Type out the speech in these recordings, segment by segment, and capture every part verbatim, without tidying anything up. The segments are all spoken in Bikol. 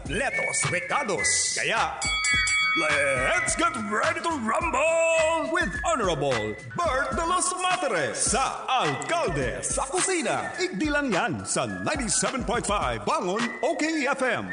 Letos, rekados, kaya let's get ready to rumble with Honorable Bert de los Materes sa Alkalde sa Kusina. Igdi lang yan sa ninety-seven point five Bangon O K F M.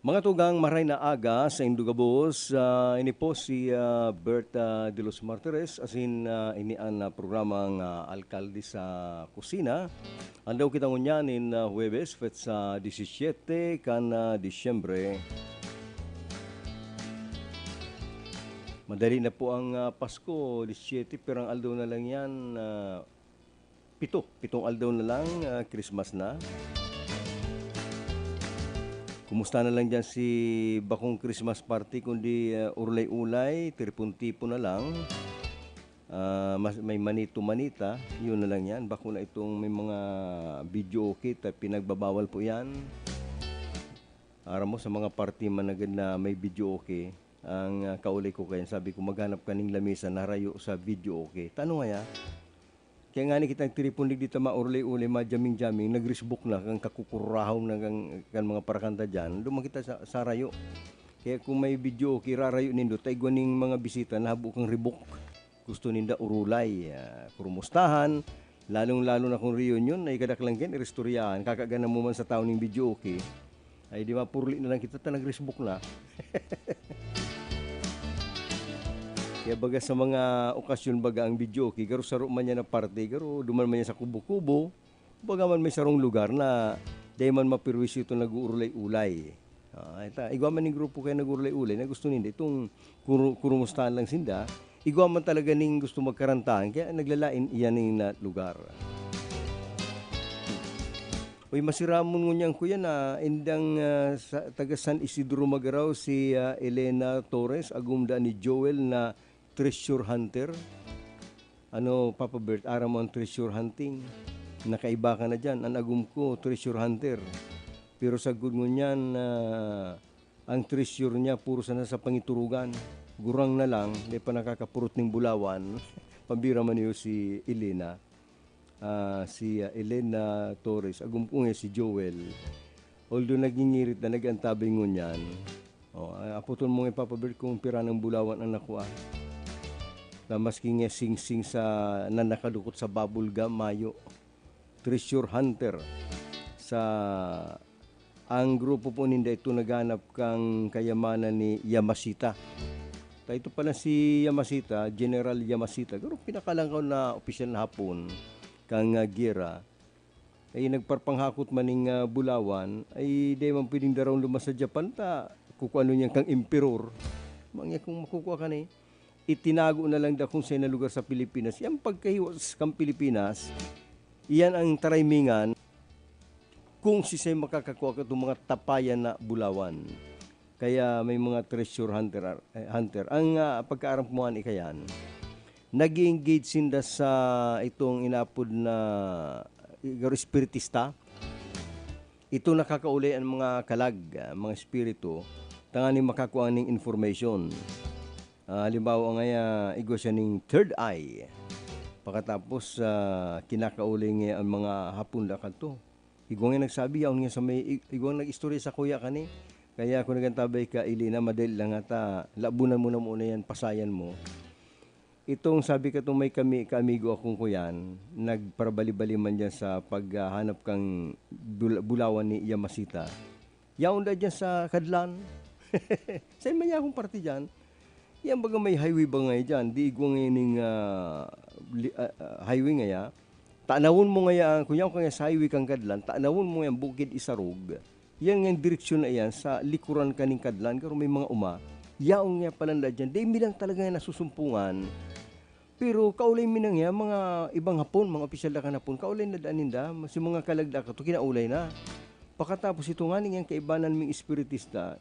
Mga tugang, maray na aga saindo gabos. Ah, ini po si, ah, Bert, ah, de los Martires, asin, ah, ini an, ah, programang, ah, Alkalde sa Kusina. Aldaw kita ngunyan nin, ah, Huwebes, petsa disisiete kan, ah, Disyembre. Madali na po ang, ah, Pasko, disisiete, pirang aldaw na lang yan, ah, pito, pitong aldaw na lang, ah, Christmas na. Kumusta na lang diyan si bakong Christmas party kundi, ah, urlay-ulay, tiripon-tipon na lang. Ah, mas may manito-manita, yun na lang yan. Bako na itong may mga videoke, ta pinagbabawal po yan. Aram mo, sa mga party man agad na may videoke, ang, ah, kauli ko kayan, sabi ko, "Maghanap ka ning lamesa na harayo sa videoke." Tano ngaya? Kaya ngani kita nagtiripon digdi ta maurli-uli, majamming-jamming, nagrisbok na kan kakukurahon na kan, kan mga parakanta diyan, duman kita sa, sa harayo. Kaya kung may videoke, irarayo nindo, ta igwa ning mga bisita nahabo kan ribok. Gusto ninda urulay, ah, kurumustahan, lalong-lalo na kung reunion, na ikadaklang kan iristoryahan, kakagana mo man sa tawo ning videoke. Ay, di mapurli na lang kita ta nagrisbok na. Kaya baga sa mga okasyon baga ang videoke, garo saro man niya na parte, garo duman man niya sa kubo-kubo, baga man may sarong lugar na dai man mapirwisyo itong nag-uurlay-ulay. Ah, ita, igwa man ning grupo kaya nag-uurlay-ulay na gusto ninda itong kuru-, kurumustahan lang sinda. Igwa man talaga ning gusto magkarantahan, kaya naglalain iyan ning na lugar. Uy, masiramon ngunyan, kuya, na indang, ah, sa, taga San Isidro Magaraw, si, ah, Elena Torres, agom daa ni Joel na treasure hunter. Ano, Papa Bert, aram mo ang treasure hunting? Nakaiba ka na diyan. An agom ko, treasure hunter. Pero sagkod ngunyan, ah, ang treasure niya puro sana sa pangiturugan. Gurang na lang, di pa nakakapurot ning bulawan. Pambira man niyo si Elena. Ah, si, ah, Elena Torres. Agom ko nga si Joel. Although nagingirit na, nag-antabay ngunyan. Oh, ah, apoton mo nga, Papa Bert, kung pira ng bulawan ang nakuha. Na maski nga singsing sa, na nakadukot sa bubble gum, mayo. Treasure hunter. Sa, ang grupo po ninda ito naghanap kang kayamanan ni Yamashita. Ta ito pala si Yamashita, General Yamashita, garo pinakalangkaw na opisyal na Hapon, kang, ah, giyera. Ay nagparpanghakot man ning, ah, bulawan, ay di man pwedeng darawon duman sa Japan ta kukuanon niyan kang emperor. Mangya kung makukuha ka ni, itinago na lang da kung sa na lugar sa Pilipinas. Yan pagkahiwas kang Pilipinas, iyan ang tarimingan kung sisay makakakuha ka itong mga tapayan na bulawan. Kaya may mga treasure hunter, eh, hunter. Ang, ah, pagkaaram ko man ikayan, nag-i-engage sinda sa itong inapod na, eh, espiritista. Ito nakakauli ang mga kalag, ah, mga espiritu, tanganing makakua ning information. Ah, halimbawa ngaya, igwa siya ning third eye. Pakatapos, ah, kinakauli niya ang mga Hapon da kadto. Igwa nga nagsabi, yaon nga sa may, i-, igwa nga nag-istorya sa kuya kani. Kaya kung nagantabay ka, ili na, madali lang ata, labunan mo na muna yan, pasayan mo. Itong sabi ka itong may kami, kaamigo akong kuyan, nagparabali-bali man dyan sa paghahanap kang bul-, bulawan ni Yamashita. Yaon da dyan sa Kadlan. Sa man niya akong parte dyan. Yan baga may highway ba nga dyan? Di igwa nga ning, ah, li-, ah, ah, highway nga ya. Tanawon mo nga yan, kung yaon ka nga sa highway kang Kadlan, tanawon mo yan, bukid isarog. Yan nga direksyon na yan, sa likuran ka ning Kadlan, garo may mga uma. Yaon nga pala nila dyan. Di mi lang talaga nasusumpungan. Pero kaulay mi na nga, mga ibang Hapon, mga opisyal na kan Hapon, kaulay na daan ninda, si mga kalagda kato, kinaulay na. Pakatapos ito nga, ning kaibanan ming espiritista,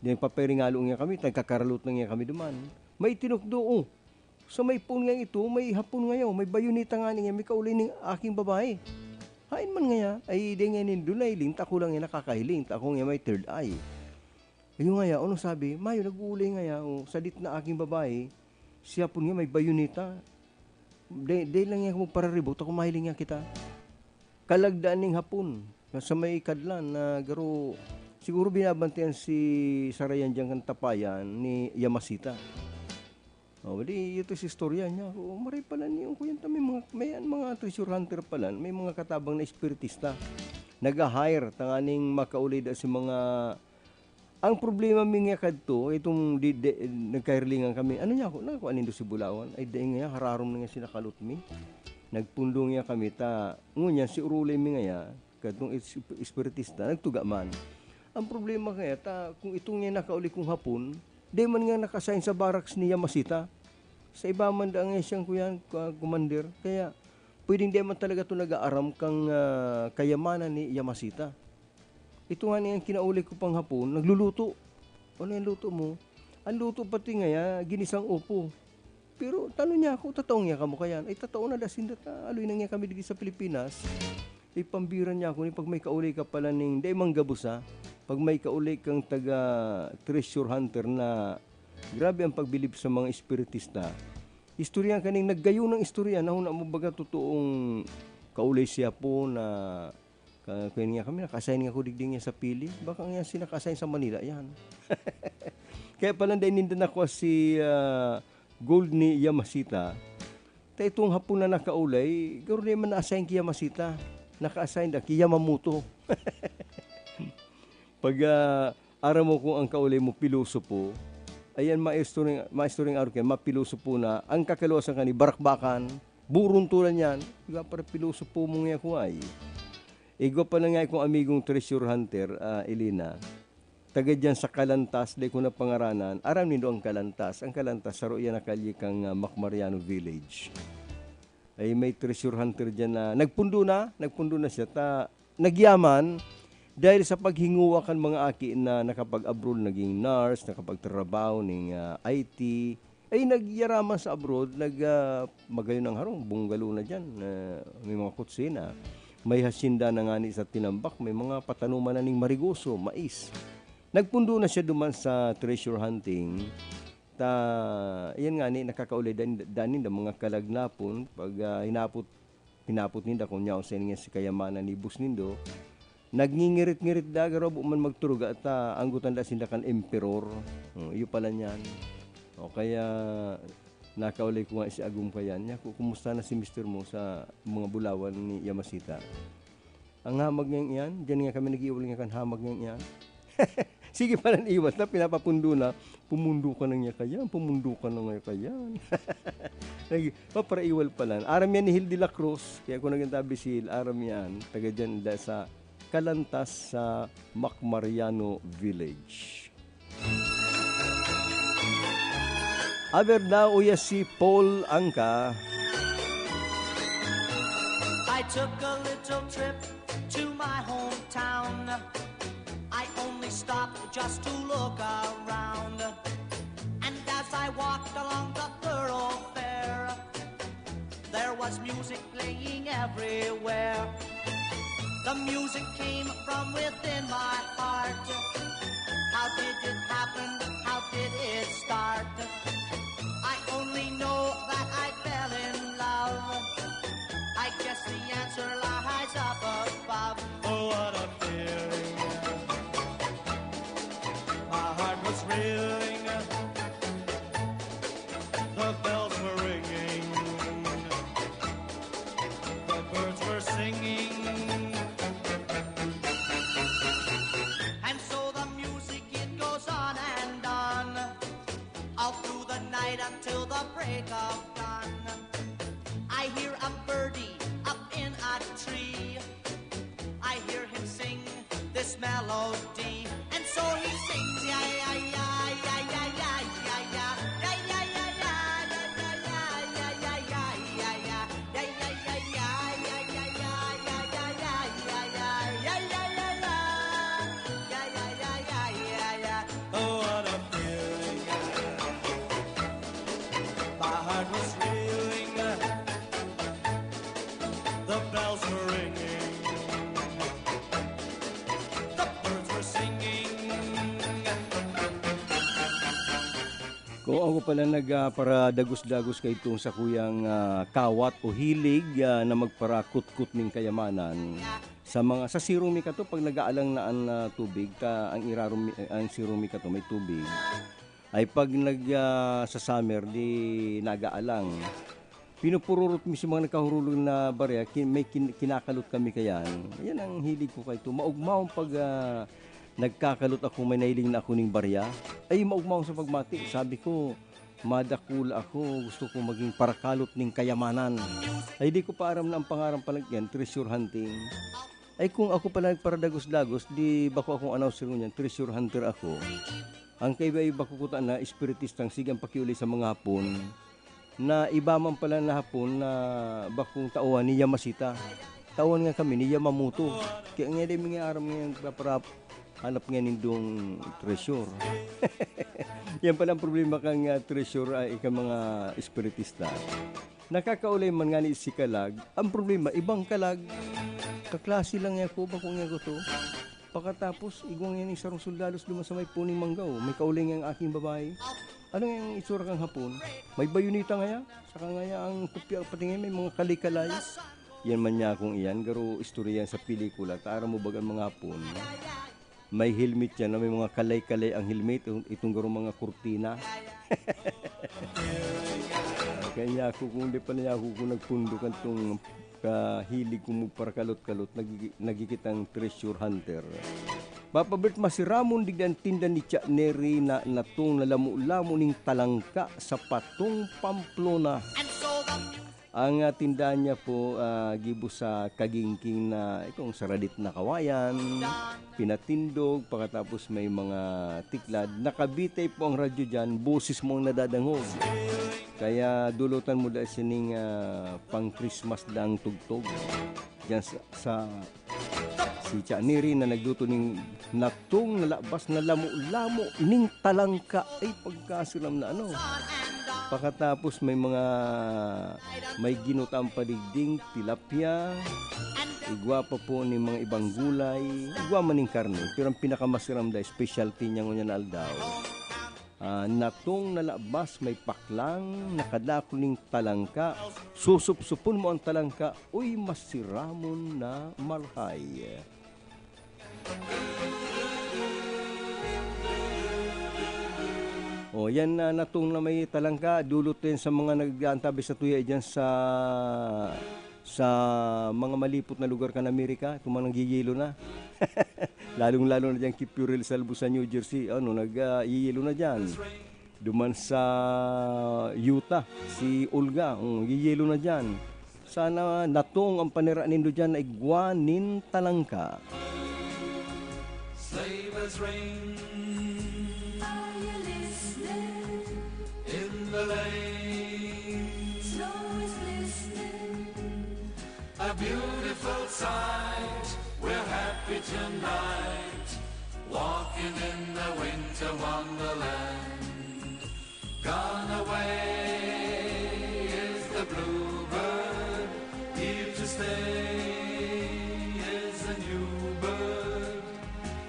di nagpaparingalo nga kami, nagkakaralot na nga kami duman. May tinukdo, oh. Sa may pon nga ito, may Hapon ngayo, may bayoneta nga niya, may kaulay ning aking babae. Hain man ngaya, ay di nga nindo nahiling, ta ako lang yan nakakahiling, ta ako nga may third eye. Ayun ngaya, ano sabi, "Mayo, nag-uulay ngaya, oh, sadit na aking babae, si Hapon nga may bayoneta. Di, di lang yan magpararibot, ako mahiling nga kita." Kalagdaan ning Hapon, sa may Kadlan, na garo, siguro binabantayan si Sarayan dyan kan tapayan ni Yamashita. Oh, di, ito si istorya niya. Oh, maray pala niyo, kuya, may mga, may an-, mga treasure hunter pala, may mga katabang na espiritista. Nag-a-hire, tanganing makaulay da sa mga, ang problema mi nga kadto, itong di, di, nagkahirlingan kami. Ano niya ako? Nakakuha nindo si Bulawan? Ay, dai nga, hararom na nga sinakalot mi. Nagpundong niya kami, ta, ngunyan, si Urulay mi ngaya, kadtong is-, espiritista, nagtuga man. Ang problema kaya, ta, kung itong niya nakauli kong Hapon, di man nga naka-assign sa barracks ni Yamashita. Sa iba man daan nga siyang kuyan, ka-, commander. Kaya, pwedeng di man talaga ito nag-aaram kang, ah, kayamanan ni Yamashita. Ito nga niyang kinauli ko pang Hapon, nagluluto. "Ano yung luto mo?" Ang luto pati ngaya, ginisang upo. Pero tano niya ako, "Tatao niya kamo kayan?" Ay, tatao na, dasin data. Aloy na niya kami digdi sa Pilipinas. Ipambira niya ako ni pag may kauli ka pala ning, dai man gabos, ha? Pag may kauli kang taga treasure hunter na grabe ang pagbilib sa mga espiritista. Istorya kaning naggayo ng istorya, nahuna mo baga totoong kauli siya po na ka-, kaya nga kami, naka-assign nga ako digdi nga sa Pili. Baka nga siya naka-assign sa Manila, yan. Kaya pala dahil ninda nakuha si, ah, Gold ni Yamashita. Ta itong Hapon na nakaulay, garo di man na-assign ki Yamashita. Naka-assign na ki Yamamoto. Pag, ah, aram mo kung ang kaulay mo pilosopo, ayan, maestro ning, maestro ning araw kaya, mapilosopo na, ang kakaluwasan kani, barakbakan, buruntulan yan. Igwa para pilosopo mo nga kuway. Igwa pa na nga akong amigong treasure hunter, ah, Elena. Taga diyan sa Kalantas, di ko na pangaranan. Aram nindo ang Kalantas. Ang Kalantas, saro yan na kalye kang, ah, Macmariano Village. Ay, may treasure hunter diyan na nagpundo na, nagpundo na siya. Ta, nagyaman dahil sa paghinguwa kan mga aki na nakapag-abroad, naging nurse, nakapagtrabaho ning, ah, I T. Ay, nagyaraman sa abroad, nag, ah, magayon ang harong, bungalow na diyan, ah, may mga kutsina. May hasyenda na ngani sa Tinambac, may mga patanuman na ning marigoso, mais. Nagpundo na siya duman sa treasure hunting. Ta, yan ngani, nakakaulay dan, danin da mga kalagnapon, pag, ah, hinapot, hinapot ninda kung nyaon sa nga si kayamanan ni boss nindo. Nagngingirit-ngirit da, garo, bo man magturog, at, ah, anggotan da sinda kan emperor. Oh, iyo pala niyan. O kaya, nakaulay ko nga si Agum kayan. Niya, ku-, kumusta na si mister mo sa mga bulawan ni Yamashita? Ang hamag niyang iyan, diyan nga kami nag-iwal nga kan hamag niyang iyan. Sige pala, iwal na, pinapapundo na. Pumundo ka na niya kayan, pumundo ka na niya kayan. Nag-, paparaiwal pala. Aram yan ni Hil de la Cruz, kaya kung naging tabi si Hil, aram yan, taga dyan da sa Kalantas sa Macmariano Village. Aber daw uya si Paul Angka. I took a little trip to my hometown. I only stopped just to look around. And as I walked along the thoroughfare, there was music playing everywhere. The music came from within my heart. How did it happen? How did it start? I only know that I fell in love. I guess the answer lies up above. Oh, what a feeling. My heart was reeling. The bells were ringing. The birds were singing. And so the music, it goes on and on, all through the night until the break of dawn. I hear a birdie up in a tree. I hear him sing this melody. And so he sings, yeah, yeah, yeah, yeah, yeah, yeah. was feeling. The bells were ringing. The birds were singing. Kung ako pala nag, ah, paradagos-dagos kay itong sakuyang, ah, kawat o hilig, ah, na magparakutkot ning kayamanan, sa mga, sa sirong mi kato, pag nag-aalang na an, ah, tubig, ta ang irarom mi, ang sirong mi kato may tubig, ay pag nag, ah, sa summer, di nag-aalang. Pinupururot mi sa mga nagkahurulog na barya, kin-, may kin-, kinakalot kami kayan. Yan ang hilig ko kay ito. Maugmaw pag, ah, nagkakalot ako, may nailing na ako ning barya. Ay, maugmaw sa pagmati. Sabi ko, "Madakula ako. Gusto ko maging parakalot ning kayamanan." Ay, di ko pa aram na ang pangaran pala yan, treasure hunting. Ay, kung ako pala nagparadagos-dagos, di bako akong announcer ngunyan, treasure hunter ako. Ang kaiba-iba ko kuta na espiritistang sige ang pakiuli sa mga Hapon, na iba man pala na Hapon na bakong tauhan ni Yamashita. Tauhan nga kami ni Yamamoto. Kaya nga di mi nga aram nga yung paparap-, hanap nga nindong treasure. Yan pala ang problema kang, ah, treasure ay ika mga espiritista. Nakakaulay man nga ni si Kalag, ang problema, ibang Kalag. Kaklase lang niya ako, bako niya ako to. Pakatapos, igwa niya ni sarong soldados duman sa may puning manggaw. May kaulay niya ang aking babae. Ano nga ang itsura kang Hapon? May bayoneta ngaya? Saka ngaya ang kopya, pati ngayon may mga kalay-kalay. Yan man niya akong iyan, garo istorya yan sa pelikula. Taara mo baga ang mga Hapon? May helmet yan na may mga kalay-kalay ang helmet, itong garo mga kurtina. Kaya ako, kung di pa niya ako, kung nagpundo kantong kahilig kong magparakalot-kalot, nagigi-, nagigitang treasure hunter. Papa Bert, masiramon digdi an tinda ni Cha Neri na natong na lamo-lamo ning talangka sa Patong, Pamplona. Ang, ah, tindahan niya po, ah, gibo sa kagingking na itong saradit na kawayan, pinatindog, pakatapos may mga tiklad. Nakabitay po ang radyo diyan, boses mo ang nadadangog. Kaya dulutan mo dahil sining, ah, pang-Christmas lang tugtog. Diyan sa, sa si Cha Neri na nagluto ning natong na labas na lamo-lamo ning talangka. Ay, pagkasiram na ano. Pakatapos may mga, may ginutang padigding, tilapia, igwa pa po ning mga ibang gulay, igwa man ning karne. Pero ang pinakamasiram da, specialty niya ngunyan na aldaw. Ah, natong na labas may paklang, nakadakul ning talangka. Susupsupon mo ang talangka, uy, masiramon na marhay. O, yan na, natong na may talangka, dulot din sa mga nag-aantabi sa tuya dyan sa, sa mga malipot na lugar kan Amerika, itong mga nanggigilo na. Lalong-lalo na dyan kay Purel Salvo sa New Jersey, ano, nag, ah, yiyelo na dyan. Duman sa Utah, si Olga, mm, yiyelo na dyan. Sana natong ang panira nindo dyan na igwa nin talangka. Sleigh bells ring. Are you listening? In the lane. Snow is glistening. A beautiful sight. We're happy tonight. Walking in the winter wonderland. Gone away is the bluebird, here to stay is a new bird.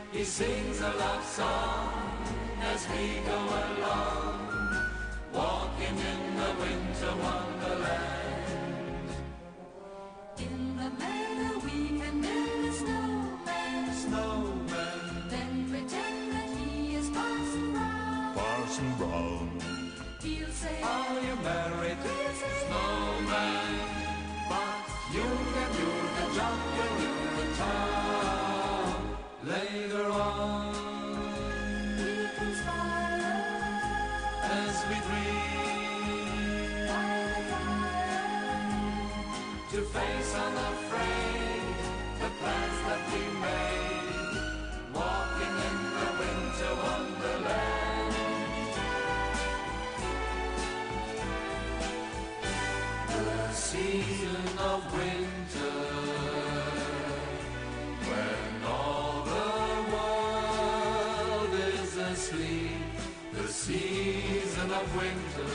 He sings a love song as we go along, walking in the winter wonderland. In the meadow we can build a snowman. Snowman. Then pretend that he is Parson Brown. Parson Brown. He'll say, "Are you merry, little snowman?" But you can do the jump when you're in town. Later on, we conspire as we dream by the fire to face unafraid the plans that we made, walking in the winter wonderland. The season of winter, when all the world is asleep, the season of winter.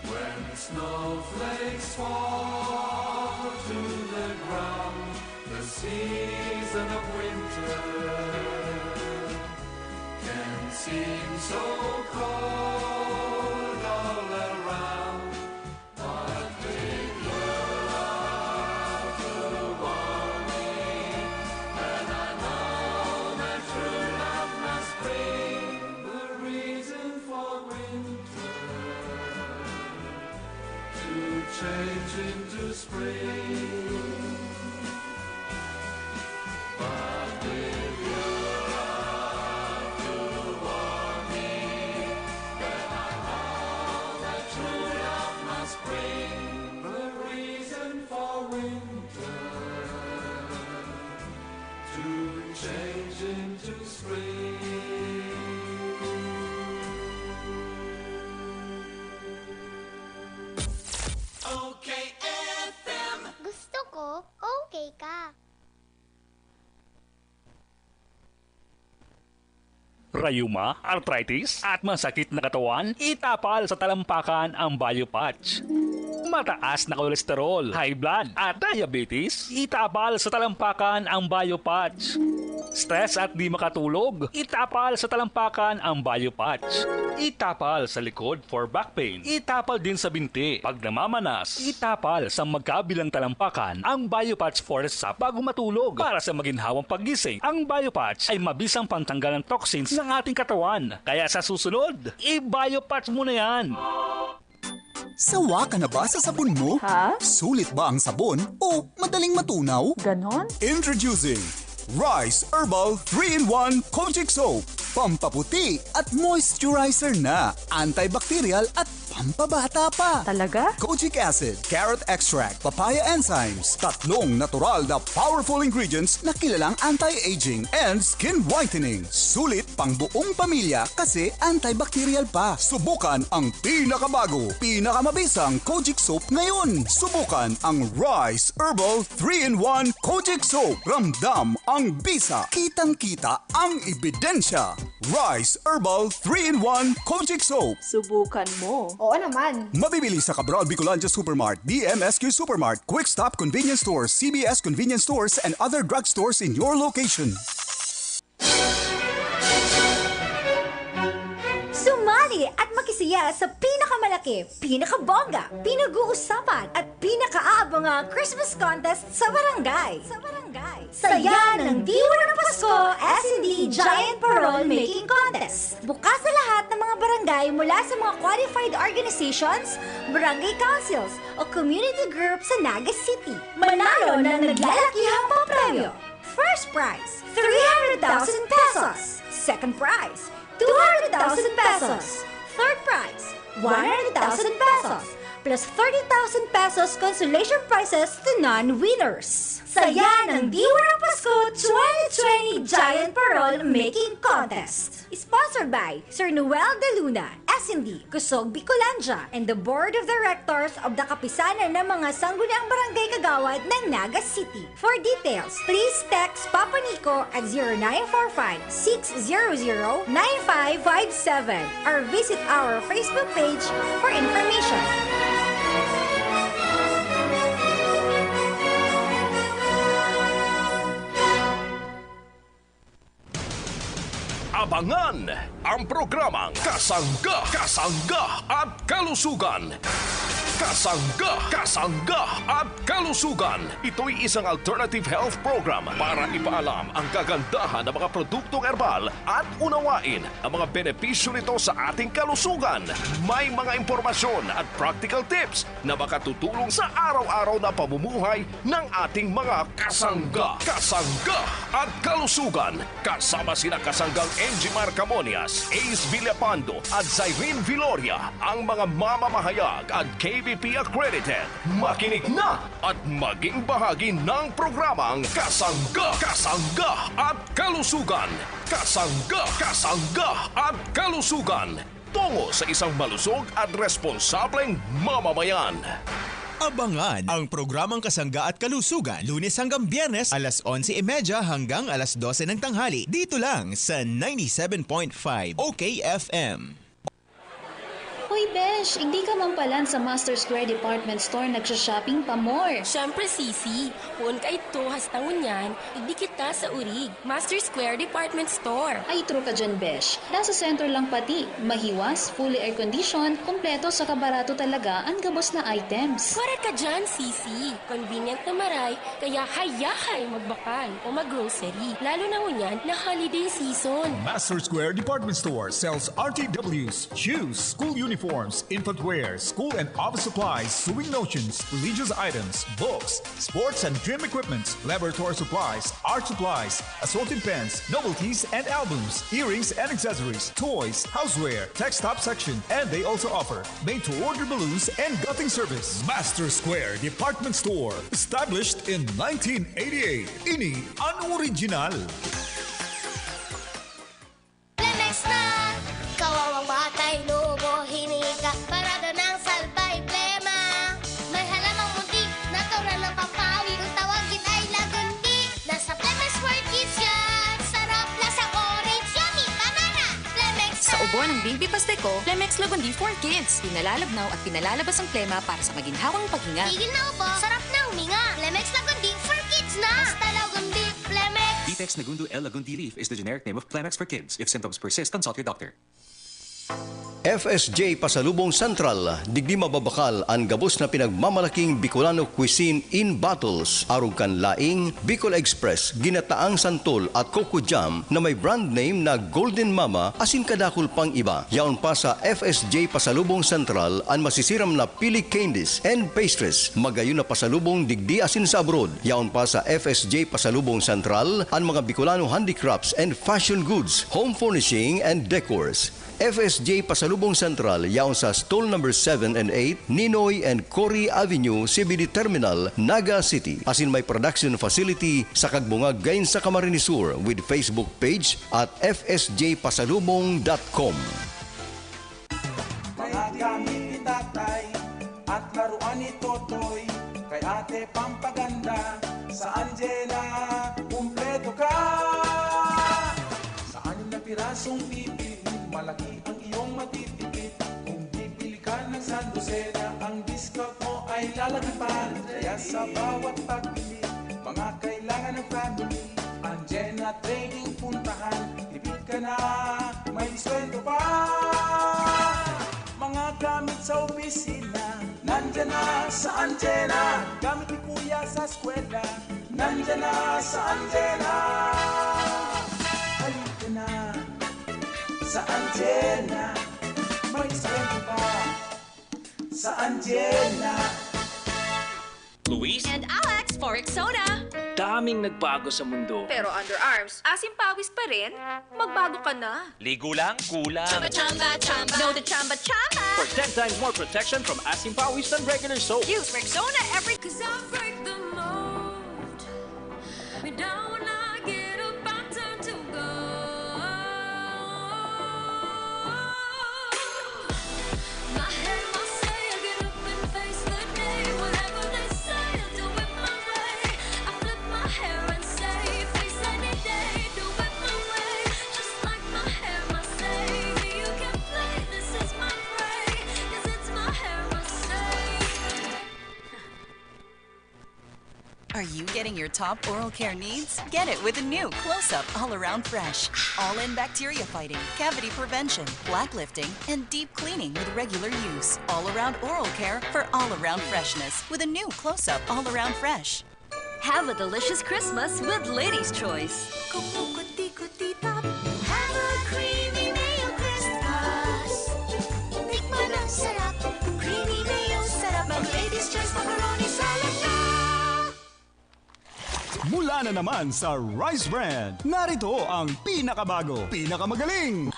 When snowflakes fall to the ground, the season of winter can seem so cold all around. But with your love to warm me, then I know that true love must bring the reason for winter to change into spring. But with your love to warm me, then I know that true love must bring the reason for winter to change into spring. O K F M. Gusto ko, okay ka. Rayuma, arthritis, at masakit na katawan? Itapal sa talampakan ang Biopatch. Mataas na kolesterol, high blood, at diabetes? Itapal sa talampakan ang Biopatch. Stress at di makatulog? Itapal sa talampakan ang Biopatch. Itapal sa likod for back pain. Itapal din sa binti. Pag namamanas, itapal sa magkabilang talampakan ang Biopatch Forest Sap bago matulog para sa maginhawang paggising. Ang Biopatch ay mabisang pantanggal ng toxins ng ating katawan. Kaya sa susunod, i-Biopatch mo na yan. Sawa ka na ba sa sabon mo? Ha? Sulit ba ang sabon o madaling matunaw? Ganon? Introducing Rice Herbal three-in-one Kojic Soap. Pampaputi at moisturizer na. Antibacterial at pampabata pa. Talaga? Kojic acid, carrot extract, papaya enzymes, tatlong natural na powerful ingredients na kilalang anti-aging and skin whitening. Sulit pang buong pamilya kasi antibacterial pa. Subukan ang pinakabago, pinakamabisang Kojic Soap ngayon. Subukan ang Rice Herbal three-in-one Kojic Soap. Ramdam ang bisa. Kitang-kita ang ebidensya. Rice Herbal three-in-one Kojic Soap. Subukan mo. Oo naman. Mabibili sa Cabral Bicolandia Supermart, D M S Q Supermart, Quick Stop Convenience Stores, C B S Convenience Stores, and other drugstores in your location. Sumali at makisaya sa pinakamalaki, pinakabongga, pinag-uusapan at pinakaabangang Christmas contest sa barangay. Sa barangay. Saya ng Diwa ng Pasko, S and D Giant Parol Making Contest. Bukas sa lahat ng mga barangay mula sa mga qualified organizations, barangay councils, o community groups sa Naga City. Manalo ng naglalakihang papremyo. First prize, three hundred thousand pesos. Second prize, two hundred thousand pesos. Third prize, one hundred thousand pesos. Plus thirty thousand pesos consolation prizes to non-winners. Saya ng Diwa ng Pasko twenty twenty Giant Parol Making Contest. Sponsored by Sir Noel De Luna, S and D, Kusog Bicolandia, and the Board of Directors of the Kapisanan ng mga Sangguniang Barangay Kagawad ng Naga City. For details, please text Papa Nico at zero nine four five, six zero zero, nine five five seven or visit our Facebook page for information. Abangan ang programang Kasangga, Kasangga at Kalusugan. Kasangga, Kasangga at Kalusugan. Ito'y isang alternative health program para ipaalam ang kagandahan ng mga produktong herbal at unawain ang mga benepisyo nito sa ating kalusugan. May mga impormasyon at practical tips na makatutulong sa araw-araw na pamumuhay ng ating mga kasangga, kasangga at kalusugan. Kasama sina kasanggang Enjimar Camonias, Ace Villapando at Zyrene Viloria, ang mga mamamahayag at K B P accredited. Makinig na at maging bahagi ng programang Kasangga, Kasangga at Kalusugan. Kasangga, Kasangga at Kalusugan. Tungo sa isang malusog at responsableng mamamayan. Abangan ang programang Kasangga at Kalusugan, Lunes hanggang Biyernes, alas onse y media hanggang alas dose ng tanghali, dito lang sa ninety-seven point five O K F M. Ay, besh, igdi ka man palan sa Master Square Department Store nagsha-shopping pa more. Siyempre, Sisi. Poon kaidto, hasta ngunyan, igdi kita sa Urig, Master Square Department Store. Ay, true ka dyan, besh. Nasa sentro lang pati, mahiwas, fully air-conditioned, kompleto saka barato talaga an gabos na items. Correct ka dyan, Sisi. Convenient na maray, kaya hayahay magbakal o mag-grocery, lalo na ngunyan na holiday season. Master Square Department Store sells R T Ws, shoes, school uniforms, infant wear, school and office supplies, sewing notions, religious items, books, sports and gym equipments, laboratory supplies, art supplies, assorted pens, novelties and albums, earrings and accessories, toys, houseware, tech stop section, and they also offer made-to-order balloons and gutting service. Master Square Department Store, established in nineteen eighty-eight. Ini an original. Lemex na! Kawawang batay, lubo, hininga, parada ng salbay, plema. May halamang munti, natural ng pampawi, kung tawagin ay lagundi. Nasa Plemex World Kids yan, sarap, lasang orange, yummy, banana. Plemex Sa ubo ng Baby Pasteco, Plemex Lagundi for Kids. Pinalalabnaw at pinalalabas ang plema para sa maginhawang paghinga. Tigil na ubo, sarap na huminga. Plemex Lagundi for Kids na! Basta Lagundi, Plemex! Bitex Nagundo L Lagundi Leaf is the generic name of Plemex for Kids. If symptoms persist, consult your doctor. F S J Pasalubong Central, digdi mababakal an gabos na pinagmamalaking Bicolano cuisine in bottles, arog kan laing, Bicol Express, ginataang santol at coco jam na may brand name na Golden Mama asin kadakul pang iba. Yaon pa sa F S J Pasalubong Central an masisiram na pili candies and pastries, magayon na pasalubong digdi asin sa abroad. Yaon pa sa F S J Pasalubong Central an mga Bicolano handicrafts and fashion goods, home furnishing and decors. F S J Pasalubong Central, yaon sa stall number seven and eight, Ninoy and Cory Avenue, C B D Terminal, Naga City. Asin may production facility sa Kagbungag, Gain sa Camarines Sur, with Facebook page at F S J pasalubong dot com. Mga gamit ni tatay at laruan ni Totoy, kay ate pampaganda, sa Anjena, kumpleto ka! Sa anim na pirasong bibilhin, malaki ang iyong matitipid. Kung bibili ka ng sandosena, ang discount mo ay lalagipan. Kaya sa bawat pagbili, mga kailangan ng family, Anjena Trading puntahan. Tipid ka na, may diskwento pa. Mga gamit sa opisina, nandiyan na sa Anjena. Gamit ni Kuya sa eskwela, nandiyan na sa Anjena. Halika na sa Anjena, may diskwento pa sa Anjena. Luis and Alex for Rexona. Daming nagbago sa mundo. Pero underarms, asim pawis pa rin? Magbago ka na. Ligo lang, kulang. Chamba, chamba, chamba. Know the chamba, chamba. For ten times more protection from asim pawis than regular soap. Use Rexona every... Cause I break the mold. We don't wanna get up and turn to gold. Are you getting your top oral care needs? Get it with a new Close Up All Around Fresh. All in bacteria fighting, cavity prevention, black lifting, and deep cleaning with regular use. All around oral care for all around freshness with a new Close Up All Around Fresh. Have a delicious Christmas with Ladies' Choice. Kukuti-kuti tap. Have a creamy mayo Christmas. Tikman ang sarap. Creamy mayo, sarap mag Ladies' Choice macaroni salad na. Mula na naman sa Rice Brand, narito ang pinakabago, pinakamagaling,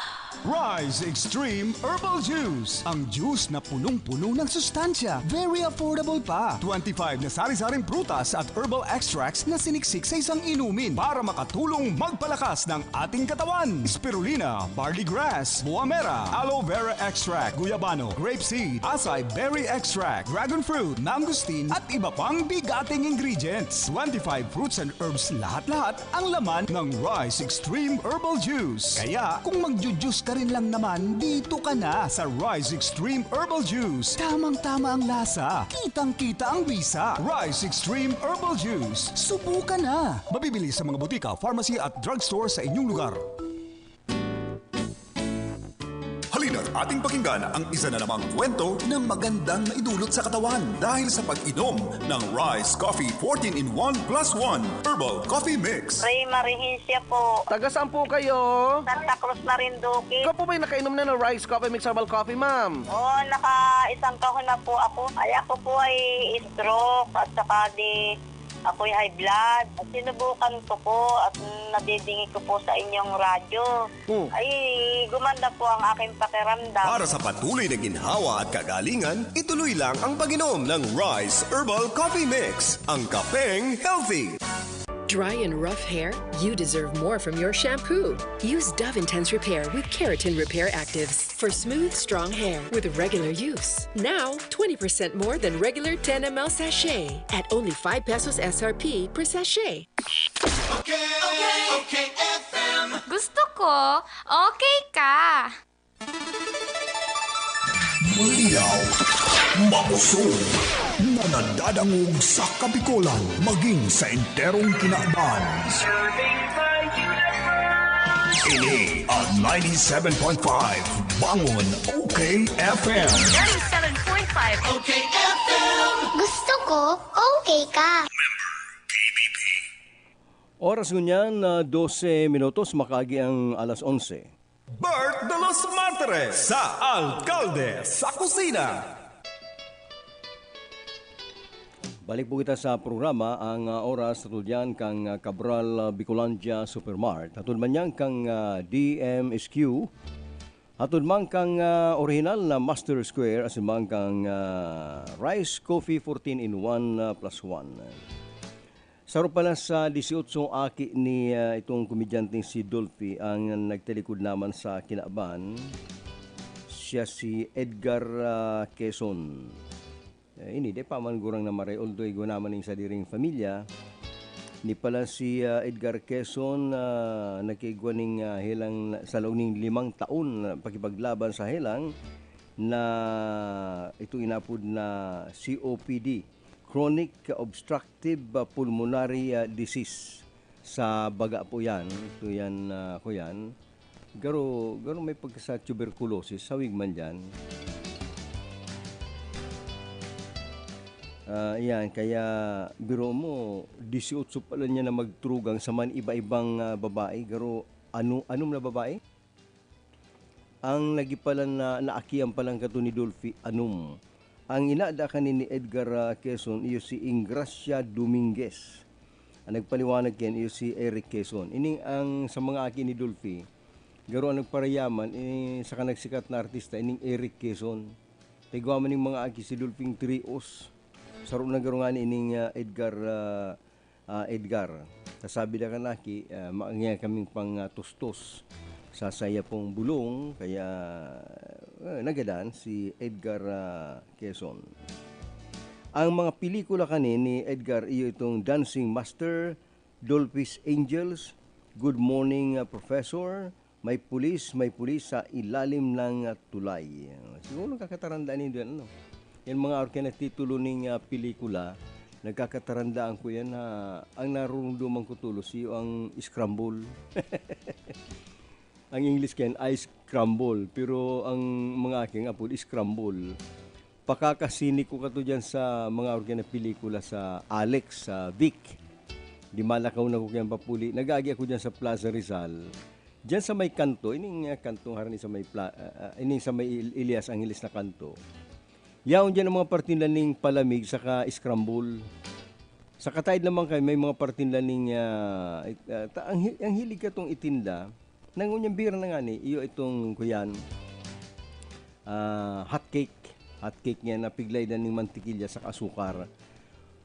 Rice Extreme Herbal Juice. Ang juice na punong-puno ng sustansya, very affordable pa. Twenty-five na sari-saring prutas at herbal extracts na siniksik sa isang inumin para makatulong magpalakas ng ating katawan. Spirulina, barley grass, buamera, aloe vera extract, guyabano, grape seed, acai berry extract, dragon fruit, mangosteen, at iba pang bigating ingredients. Twenty-five fruits and herbs lahat-lahat ang laman ng Rice Extreme Herbal Juice. Kaya kung magju-juice Rin lang naman, dito ka na sa Rise Extreme Herbal Juice. Tamang-tama ang lasa, kitang-kita ang bisa. Rise Extreme Herbal Juice. Subukan na! Mabibili sa mga butika, pharmacy at drugstore sa inyong lugar. Halina't ating pakinggan ang isa na namang kwento na magandang maidulot sa katawan dahil sa pag-inom ng Rise Coffee fourteen in one plus one Herbal Coffee Mix. Ray Marihin siya po. Taga saan po kayo? Santa Cruz, Marinduque. Ikaw po ba'y nakainom na ng Rice Coffee Mix Herbal Coffee, ma'am? Oo, naka isang kahon na po ako. Ay, ako po ay stroke at saka di ako'y high blood. At sinubukan ko po at nadidingig ko po sa inyong radyo. Hmm. Ay, gumanda po ang aking pakiramdam. Para sa patuloy na ginhawa at kagalingan, ituloy lang ang pag-inom ng Rice Herbal Coffee Mix, ang kapeng healthy. Dry and rough hair? You deserve more from your shampoo. Use Dove Intense Repair with Keratin Repair Actives for smooth, strong hair with regular use. Now, twenty percent more than regular ten M L sachet at only five pesos S R P per sachet. Okay, okay, okay, F M. Gusto ko, okay ka. Malinaw, makusog, na nadadangog sa Kabikolan, maging sa enterong kinaban. Ini ang ninety-seven point five Bangon, okay F M. Ninety-seven point five, okay F M. Gusto ko, okay ka. Oras ngunyan na dose minutos, makaagi ang alas onse. Bert de los Martires sa Alkalde sa Kusina. Balik po kita sa programa, ang, ah, oras sa tudyan kan, ah, Cabral, ah, Bicolandia Supermart. Hatod man yan kan, ah, D M S Q. Hatod man kan, ah, orihinal na Master Square, asin man kan, ah, Rice Coffee fourteen in one, ah, plus one. Saro pala sa dieciocho aki ni, ah, itong komedyanteng si Dolphy ang nagtalikod naman sa kinaban. Siya si Edgar, ah, Quezon. Eh, ini, di pa man gurang na maray, although igwa naman ning sadiring pamilya. Ni pala si, ah, Edgar Quezon, ah, nagkaigwa ning, ah, helang sa laog ning limang taon na pakipaglaban sa helang na ito inapod na C O P D, chronic obstructive pulmonary, ah, disease. Sa baga po yan, ito yan, ah, ako yan. Garo, garo may pagka sa tuberculosis, sawig man diyan. Ah, iyan, kaya biro mo, dieciocho pa lang niya na magturugang sa man iba-ibang, ah, babae, garo ano, anom na babae? Ang nagipalan na, naakian pa lang kato ni Dolphy, anom. Ang inada kaini ni Edgar, ah, Quezon, iyo si Ingracia Dominguez. Ang nagpaliwanag kaini, iyo si Eric Quezon. Ining ang sa mga aki ni Dolphy, garo ang nagparayaman, eh, saka nagsikat na artista, ining Eric Quezon. Igwa man ning mga aki si Dolphy trios. Saro na garo ngani ining, ah, Edgar, ah, ah, Edgar. Kasabi na kan aki, ah, maangya kaming pang, ah, tustos sa saya pong bulong, kaya, ah, nagadan si Edgar, ah, Quezon. Ang mga pelikula kani ni Edgar, iyo itong Dancing Master, Dolphy's Angels, Good Morning, ah, Professor, May Pulis, May Pulis sa Ilalim ng, ah, Tulay. Siguro nakakatarandaan nindo yan, ano? Yan mga orke na titulo ning, ah, pelikula, nagkakatarandaan ko yan na ang narurumduman ko tulos, iyo ang scramble. Ang English kayan, ice crumble. Pero ang mga aking apod, scramble. Pakakasinik ko kato dyan sa mga orke na pelikula sa Alex, sa Vic. Di malakaw na ko kayang papuli. Nag-aagi ako dyan sa Plaza Rizal. Diyan sa may kanto, ining, ah, kantong harani sa may pla-, ah, ah, ining sa may Il-, Elias Angeles na kanto. Yaon diyan ang mga partinda ning palamig saka scramble. Sa kataid naman kay may mga partinda ning, ah, it-, ah, ta-, ang hi-, ang hilig katong itinda, nangunyan bira na ngani, iyo itong kuyan, ah, hot cake. Hot cake niya na piglay na ning mantikilya saka asukar.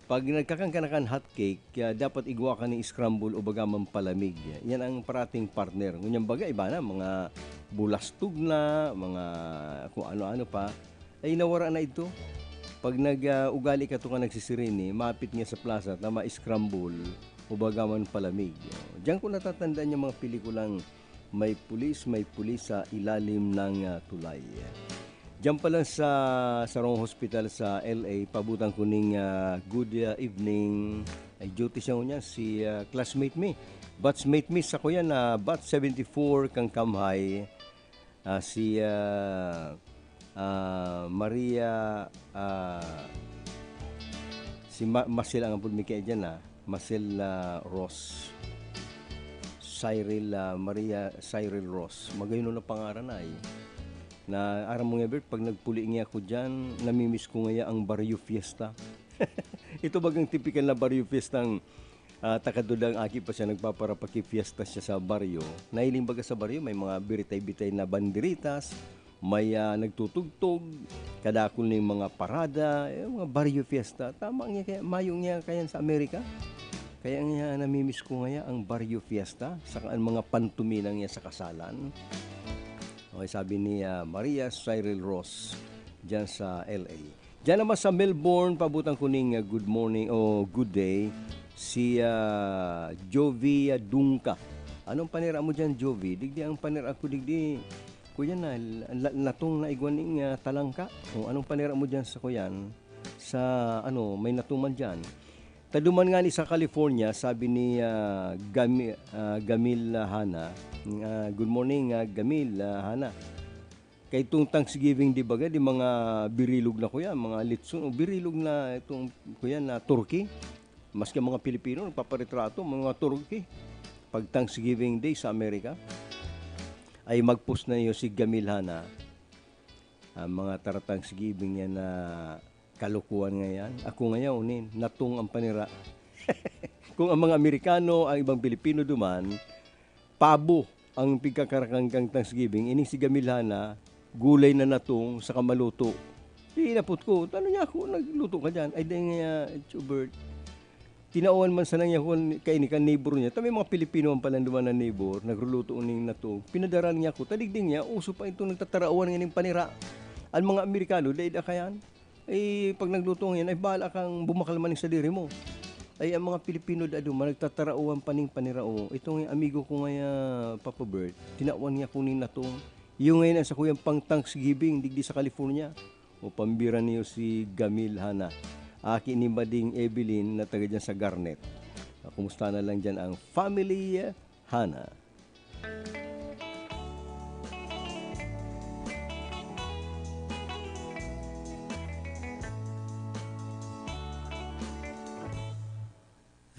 Pag nagkakan ka na kan hot cake, kaya dapat igwa ka ning scramble o baga man palamig. Yan ang parating partner. Ngunyan baga, iba na, mga bulastog na, mga kung ano-ano pa. Ay, nawara na ito. Pag nag, ah, ugali ka to ka nagsisirini, mapit nga sa plaza, na ma-scramble o baga man palamig. Diyan ko natatandaan yung mga pelikulang May pulis, may pulis sa ilalim ng, ah, tulay. Diyan pala sa sarong hospital sa L A, paabutan ko ning, ah, good, ah, evening. Ay, duty siya ngunyan, si, ah, classmate mi. Batchmate mi sa kuya na batch seventy-four kan Kamhay. Ah, si, ah, ah, Maria, ah, si Ma-, Marcel ang apod mi kaya dyan, ah. Marcel, ah, Ross. Cyril, ah, Maria Cyril Ross. Magayon na pangaran ay. Na, aram mo nga, Bert, pag nagpuli nga ako dyan, namimiss ko ngaya ang Barrio Fiesta. Ito bagang tipikal na Barrio Fiesta ang, ah, takadudang aki pa siya, nagpaparapaki fiesta siya sa baryo. Nahiling baga sa baryo, may mga biritay-bitay na banderitas, may, ah, nagtutugtog, kadakul ning mga parada, eh, mga Barrio Fiesta. Tama niya kaya, mayo niya kaya sa Amerika. Kaya nga namimiss ko ngaya ang Barrio Fiesta, saka ang mga pantumina niya sa kasalan. Okay, sabi ni, ah, Maria Cyril Ross dyan sa L A. Diyan naman sa Melbourne, paabutan ko ning, ah, good morning o good day, si, ah, Jovia Dungka. Anong panira mo dyan, Jovi? Digdi ang panira ko, digdi. Kuya na, la-, natong na igwa ning, ah, talangka. O, anong panira mo dyan sa kuyan? Sa, ano, may natuman dyan. Taduman nga ni sa California, sabi ni, ah, Gami-, ah, Gamil Hana, ah, good morning, ah, Gamil, ah, Hana. Kay itong Thanksgiving, di ba, di mga birilog na kuya, mga litson, o birilog na itong kuya na turkey. Maski mga Pilipino, nagpaparetrato, mga turkey. Pag Thanksgiving Day sa Amerika, ay mag-post na niyo si Gamil Hana. Ang mga tara-Thanksgiving yan na kalokohan nga yan. Ako ngayon, eh, natong ang panira. Kung ang mga Amerikano, ang ibang Pilipino duman, pabo ang pigkakarakan kan Thanksgiving, ining si Gamil Hana, gulay na natong sa kamaluto. Di inapot ko, "Tano niya ako, nagluto ka dyan?" Ay, dahil nga, Chubert, tinawan man sana niya ako kaini kan neighbor niya. Ta may mga Pilipino ang palanduman na neighbor, nagruluto ning natong. Pinadara niya ako, tadigding niya, uso pa itong nagtatarawan nganing panira. Ang mga Amerikano, dahil akayan, eh, pag nagluto ngayon, ay bahala kang bumakal man yung sadiri mo. Ay, ang mga Pilipino dado, man, nagtataraoan pa ning panirao. Itong amigo ko ngaya, Papa Bert, tinawan niya kunin na to. Yung ngayon ang sakuyang pang Thanksgiving, digdi sa California. O pambira niyo si Gamil Hana. Aki ni Mading Evelyn na taga dyan sa Garnet. Ah, kumusta na lang dyan ang family, ah, Hana?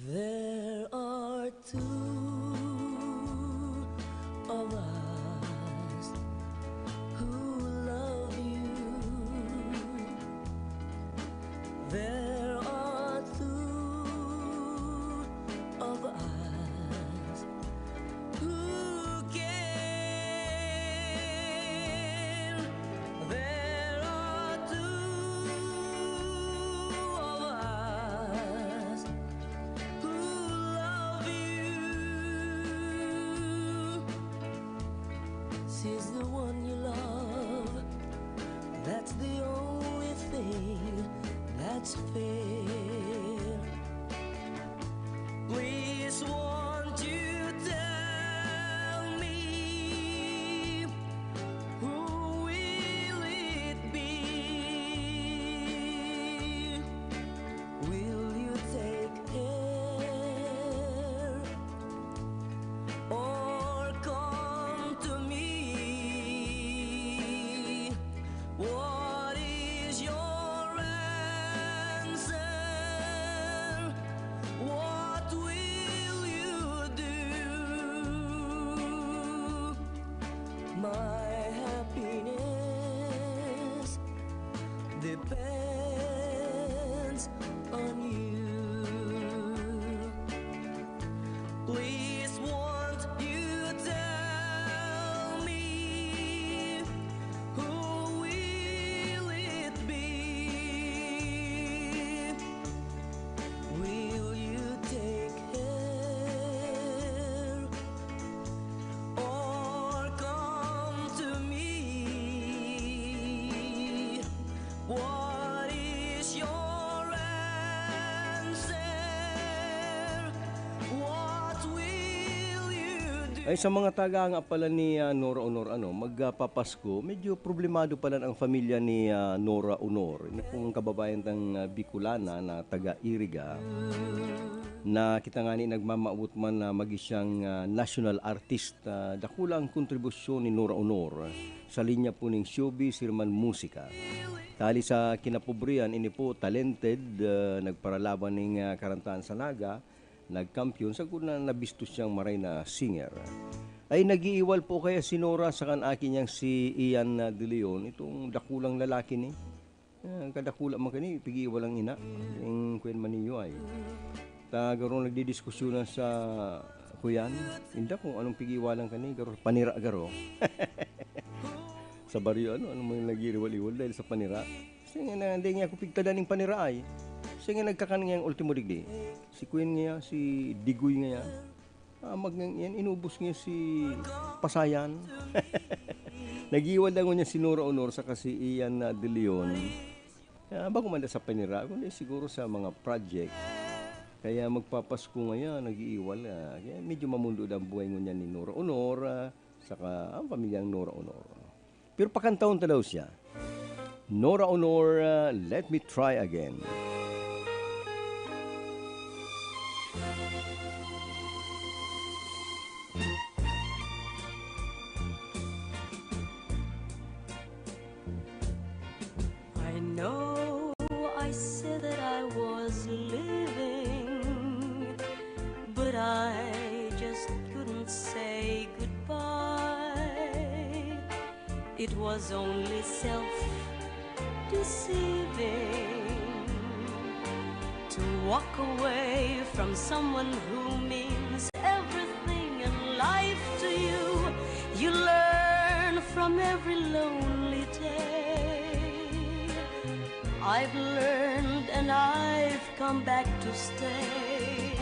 There are two of us who love you. There are two of us who care. There are two of us who love you. She's the one you love. That's the only thing that's fair. Please, won't you tell me, who will it be? Will you take her or come to me? What is your answer? What will you do? My happiness depends on you. Please, won't you tell me, who will it be? Will you take her or come to me? What is your Ay, sa mga taga nga pala ni, ah, Nora Honor, ano, magpapasko, medyo problemado pala ang pamilya ni, ah, Nora Honor. Ini pong kababayan tang, ah, Bicolana na taga Iriga, na kita ngani nagmamaabot man na magin siyang, ah, national artist, ah, dakula ang kontribusyon ni Nora Honor sa linya po ning showbiz, sirman musika. Tali sa kinapobrihan, ini po talented, ah, nagparalaban ning, ah, karantahan sa Naga, nagkampiyon, sagkod na nabisto siyang maray na singer. Ay, nag-iiwal po kaya si Nora sa kan aki niyang si Ian, ah, De Leon, itong dakulang lalaki ni. Ah, kadakula man kani, pig-iiwal ang ina. Yung kuyan man niyo ay. Ta, garo nagdidiskusyonan sa kuyan. Inda kung anong pig-iiwalan kani, garo, panira garo. Sa baryo, ano, ano man yung nag-iiwal-iwal dahil sa panira. Sige na, hindi niya ako pigtadan ng panira ay. Sige, nagkakan niya ang ultimo digdi. Si Queen niya, si Digoy niya. Ah, mag-, yan, inubos niya si Pasayan. Nag-iwal lang niya si Nora Honor sa kasi Ian na De Leon. Ah, bako man sa panira, kundi siguro sa mga project. Kaya magpapasko ngayon, nag-iiwal. Ah. Kaya medyo mamundo ang buhay ngunyan ni Nora Honor, ah, saka ang pamilyang Nora Honor. Pero pakantahon ta daw siya. Nora Honor, ah, Let Me Try Again. I know I said that I was leaving, but I just couldn't say goodbye. It was only self deceiving to walk away from someone who means everything in life to you. You learn from every lonely day. I've learned and I've come back to stay.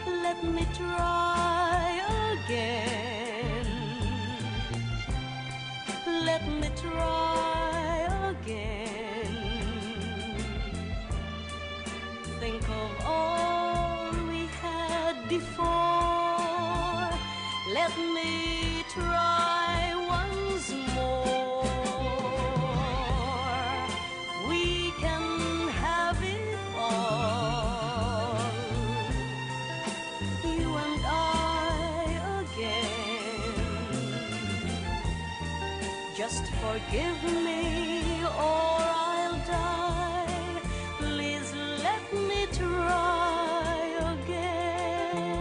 Let me try again. Let me try again. Think of all we had before. Let me try once more. We can have it all. You and I again. Just forgive me or I'll die. Please let me try again.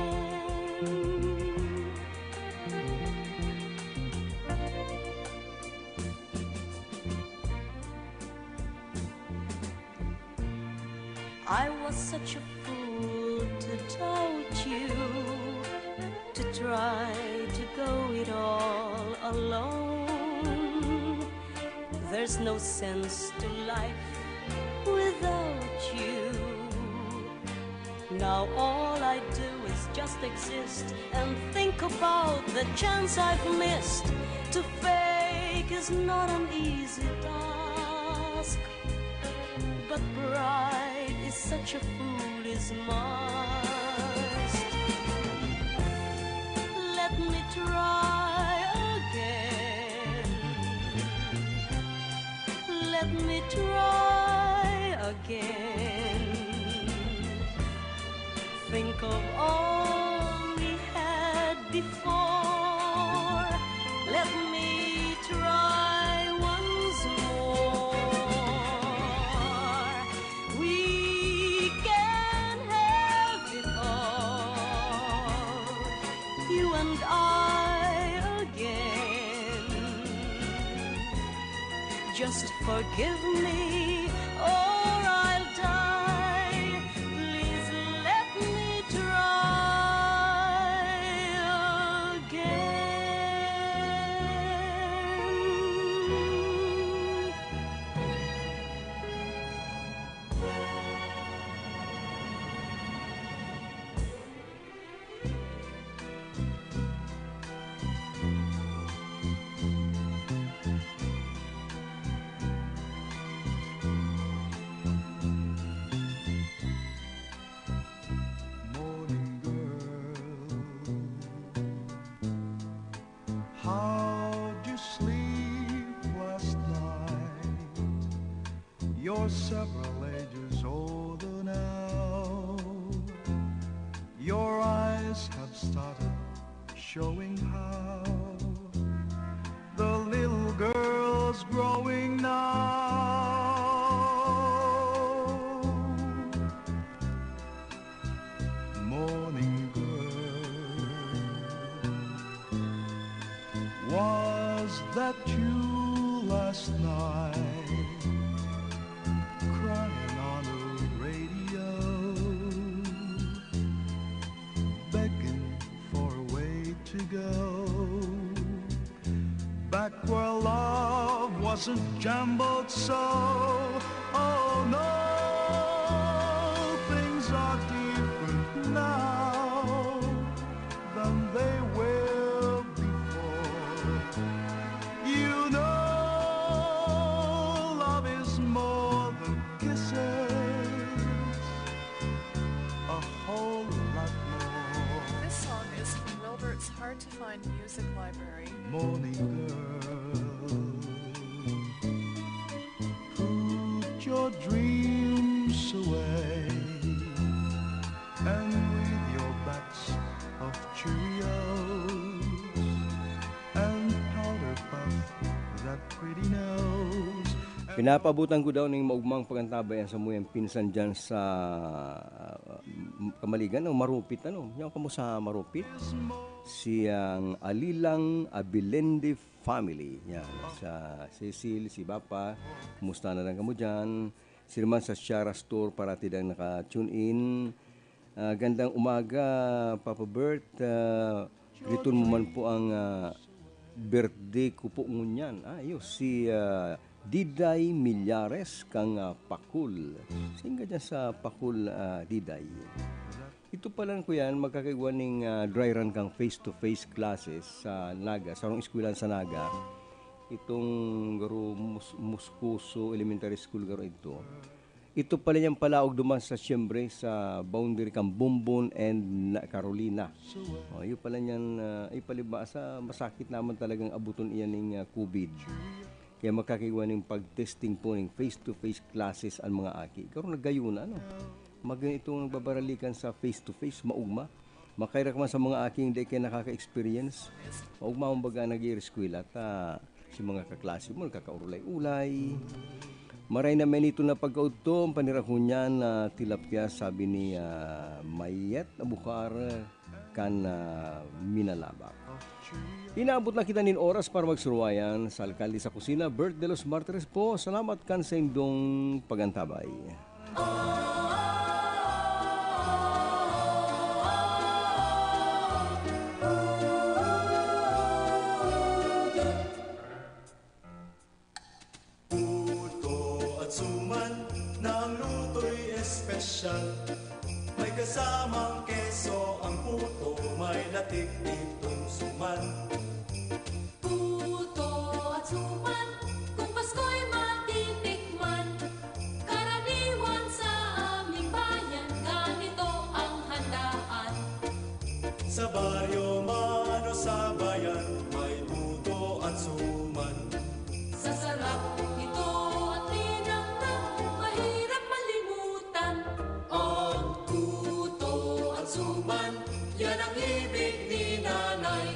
I was such a fool to doubt you, to try to go it all alone. There's no sense to life without you. Now all I do is just exist and think about the chance I've missed. To fake is not an easy task, but pride is such a fool's mask. Let me try again. Let me try again. Think of all we had before. Let me try once more. We can have it all. You and I again. Just forgive me or I'll die. Please let me try again. Morning, girl. You're several ages older now. Your eyes have started showing how the little girl's growing now. Morning girl, was that you last night crying on the radio, begging for a way to go back where love wasn't jumbled so? Oh no, things are different now than they were before. You know, love is more than kisses, a whole lot more. This song is from Wilbert's Hard to Find Music Library. Morning girl, put your dreams away, and with your box of Cheerios and powder puff that pretty nose. Pinapabutan ko daw ning maugmang pagantabay an samuyang pinsan diyan sa, ah, Kamaligan, no? Marupit, ano? Yan kamo sa Marupit? Si ang Alilang Abiliende family. Yan. Sa Cecil, si Bapa, kumusta na lang kamo dyan? Si naman sa Shara Store, parati lang naka-tune in. Ah, gandang umaga, Papa Bert. Ah, griton mo man po ang, ah, birthday ko po ngunyan. Ah, iyo, si, ah, Diday Millares kang, ah, Pakul. Singa dyan sa Pakul, ah, Diday. Ito pa lang ko yan, magkakaigwa ning, ah, dry run kang face-to-face classes sa Naga, sarong eskwelahan sa Naga. Itong garo Mus-, Moscoso Elementary School garo ito. Ito pala niyang palaog duman sa, siyempre, sa boundary kan Bombon and na-, Carolina. Oh, yun pala niyan, ah, ipalibasa, masakit naman talagang abuton iyan ning, ah, COVID. Kaya makakaigwa ning pag-testing po ning face-to-face classes ang mga aki. Karon naggayon na, ano? Mag-, itong nagbabaralikan sa face-to-face, maugma. Makaira ka man sa mga aking di kayo nakaka-experience. Maugma mong baga nag-iireskwela ta si mga kaklase mo, nagkakaurulay-ulay. Maray na may nito na pagkaudto, ang panirahon niya na tilapia, sabi ni, ah, Mayet Abukar kan, ah, Minalabak. Inaabot na kita nin oras para magsuruwayan sa Alkalde sa Kusina, Bert de los Martires po. Salamat kan sa indong pagantabay. Puto at suman na ang luto'y espesyal. May kasamang keso ang puto, may latik itong suman. Puto at suman, kung Pasko'y matitikman, karaniwan sa aming bayan, ganito ang handaan. Sa baryo man o sa bayan, may puto at suman. Sa sarap nito at linamnam, mahirap malimutan. Ang puto at suman, yan ang ibig ni Nanay.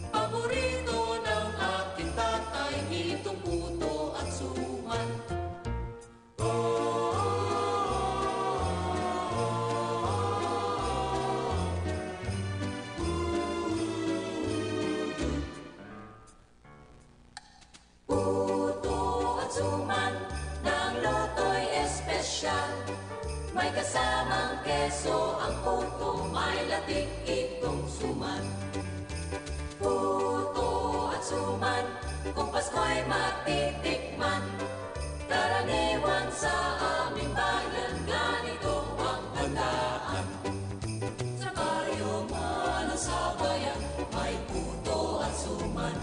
Paborito ng aking tatay, itong puto at suman. Puto at suman, na ang luto'y espesyal. May kasamang keso ang puto, may latik itong suman. Puto at suman, kung Pasko'y matitikman, karaniwan sa aming bayan, ganito ang handaan. Sa baryo man o sa bayan, may puto at suman.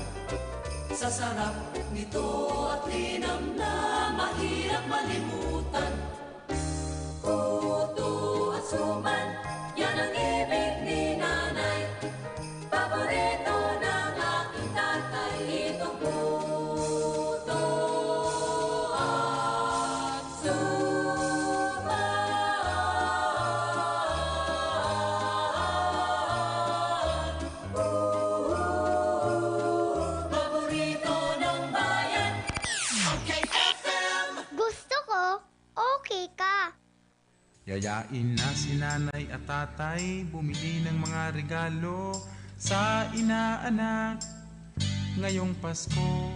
Sa sarap nito at linamnam, mahirap malimutan. Puto at suman, yan ang ibig ni Nanay. Paborito ng aking tatay itong puto at Yayain na si nanay at tatay bumili ng mga regalo sa inaanak ngayong Pasko.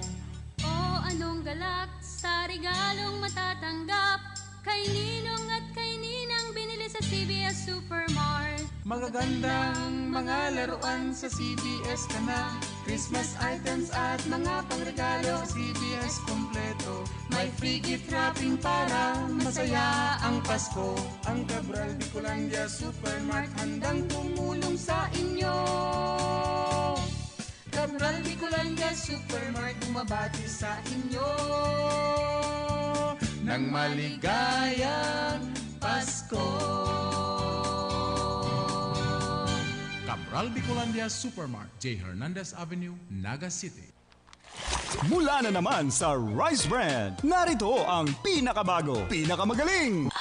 O anong galak sa regalong matatanggap kay Ninong at kay Ninang binili sa C B S Supermart? Magagandang mga laruan sa C B S ka na. Christmas items at mga pangregalo sa C B S kompleto. May free gift wrapping para masaya ang Pasko. Ang Cabral Bicolandia Supermart handang tumulong sa inyo. Cabral Bicolandia Supermart bumabati sa inyo ng maligayang Pasko. Cabral Bicolandia Supermart, J Hernandez Avenue, Naga City. Mula na naman sa Rise Brand, narito ang pinakabago, pinakamagaling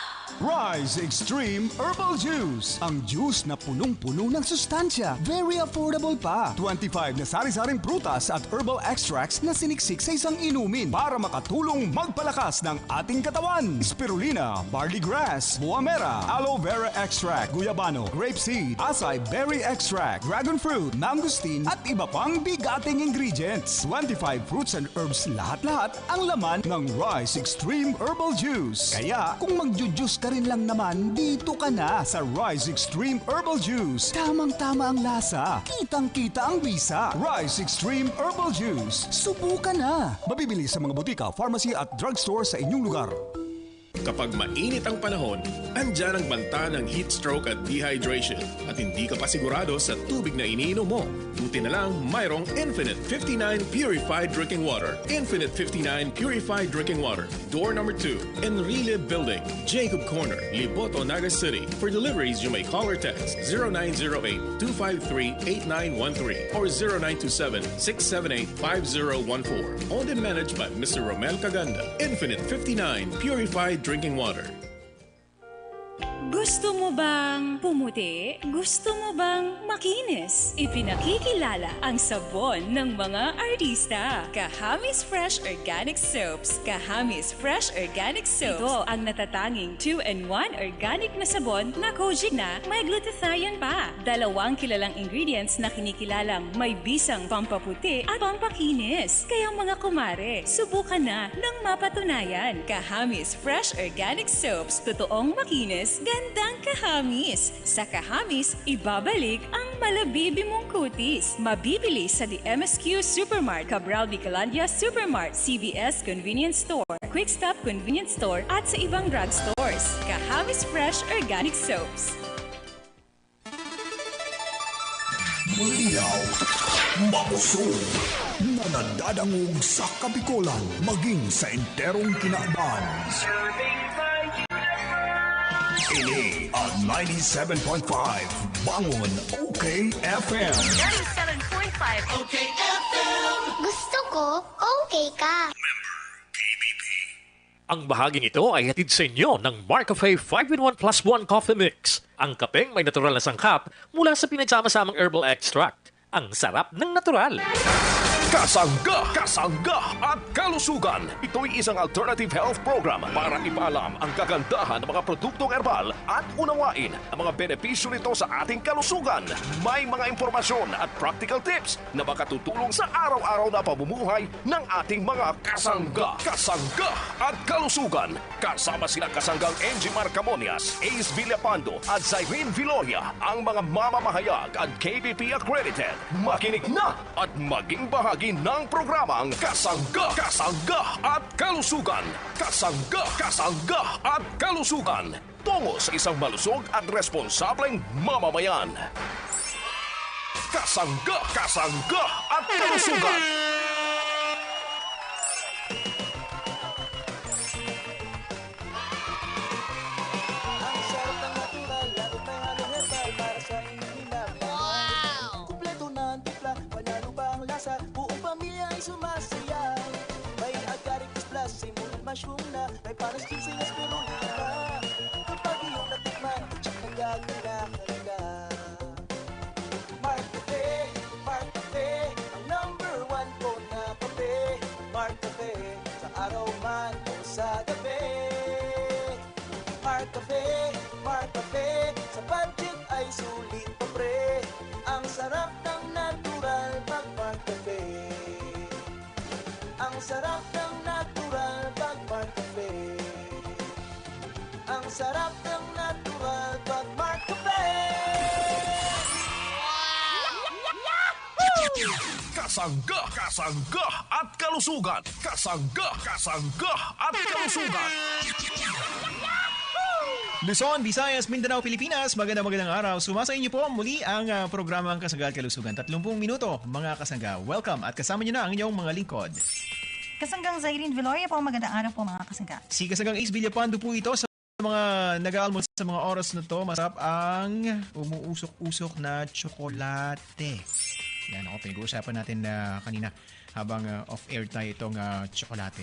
Rise Extreme Herbal Juice. Ang juice na punong-puno ng sustansya, very affordable pa. Twenty-five na sari-saring prutas at herbal extracts na siniksik sa isang inumin para makatulong magpalakas ng ating katawan. Spirulina, barley grass, buamera, aloe vera extract, guyabano, grape seed, acai berry extract, dragon fruit, mangosteen, at iba pang bigating ingredients. Twenty-five fruits and herbs lahat-lahat ang laman ng Rise Extreme Herbal Juice. Kaya kung magju-juice ka rin lang naman, dito ka na sa Rise Extreme Herbal Juice. Tamang-tama ang lasa, kitang-kita ang bisa. Rise Extreme Herbal Juice. Subukan na! Mabibili sa mga butika, pharmacy at drugstore sa inyong lugar. Kapag mainit ang panahon, andyan ang banta ng heat stroke at dehydration at hindi ka pa sigurado sa tubig na iniinom mo. Buti na lang mayroong Infinite fifty-nine Purified Drinking Water. Infinite fifty-nine Purified Drinking Water. Door number two, Enrile Building, Jacob Corner, Liboto, Naga City. For deliveries, you may call or text zero nine zero eight, two five three, eight nine one three or zero nine two seven, six seven eight, five zero one four. Owned and managed by Mister Romel Caganda. Infinite fifty-nine Purified Drinking Water. Gusto mo bang pumuti? Gusto mo bang makinis? Ipinakikilala ang sabon ng mga artista. Kahamis Fresh Organic Soaps. Kahamis Fresh Organic Soaps. Ito ang natatanging two-in-one organic na sabon na kojic na may glutathione pa. Dalawang kilalang ingredients na kinikilalang may bisang pampaputi at pampakinis. Kaya mga kumare, subukan na ng mapatunayan. Kahamis Fresh Organic Soaps. Totoong makinis, gandang kahamis. Sa kahamis, ibabalik ang malabibi mong kutis. Mabibili sa The M S Q Supermart, Cabral de Calandia Supermart, C B S Convenience Store, Quick Stop Convenience Store at sa ibang drugstores. Kahamis Fresh Organic Soaps. Malinaw, makusog, na nadadangog sa Kabikolan maging sa enterong kinaban. Ini ang ninety-seven point five Bangon O K F M. Ninety-seven point five O K F M. Gusto ko, okay ka. Ang bahaging ito ay hatid sa inyo ng Marcafe five in one plus one Coffee Mix, ang kapeng may natural na sangkap mula sa pinagsama-samang herbal extract. Ang sarap ng natural. Kasangga, kasangga at kalusugan. Ito'y isang alternative health program para ipaalam ang kagandahan ng mga produktong herbal at unawain ang mga benepisyo nito sa ating kalusugan. May mga impormasyon at practical tips na makatutulong sa araw-araw na pamumuhay ng ating mga kasangga, kasangga at kalusugan. Kasama sina kasanggang Enjimar Camonias, Ace Villapando at Cyrene Viloria, ang mga mamamahayag at K B P accredited. Makinig na at maging bahagi ng programang Kasangga, Kasangga at Kalusugan. Kasangga, Kasangga at Kalusugan. Tungo sa isang malusog at responsableng mamamayan. Kasangga, kasangga at kalusugan. Ang sarap ng natural, lalo't may halong herbal para sa inyong hinapay. Wow! Kumpleto na ang timpla, panalo pa ang lasa, buong pamilya ay sumasayaw. May Agaricus Plus, Simul Mushroom na, may pares ginseng at spirulina. Kapag iyong natikman, check na gagawin na talaga. Mark Cafe, Mark Cafe, ang number one ko na kape. Mark Cafe, sa araw man o sa gabi. Mark Cafe, Sarap ng natural pag Mart Cafe. Ang sarap ng natural pag Mart Cafe. Kasangga, kasangga at kalusugan. Kasangga, kasangga at kalusugan. Luzon, Visayas, Mindanao, Pilipinas, magandang magandang araw. Sumasa inyo po muli ang ah, programang Kasangga at Kalusugan. Tatlong minuto, mga kasangga. Welcome at kasama nyo na ang inyong mga lingkod. Kasanggang Zairine Veloria po, magandang araw po mga kasangga. Si Kasanggang Ace Villapando po ito sa mga nag-aalmusal sa mga oras na to. Masarap ang umuusok-usok na tsokolate. Yan ako, pinag-uusapan natin na kanina habang ah, off-air tayo itong ah, tsokolate.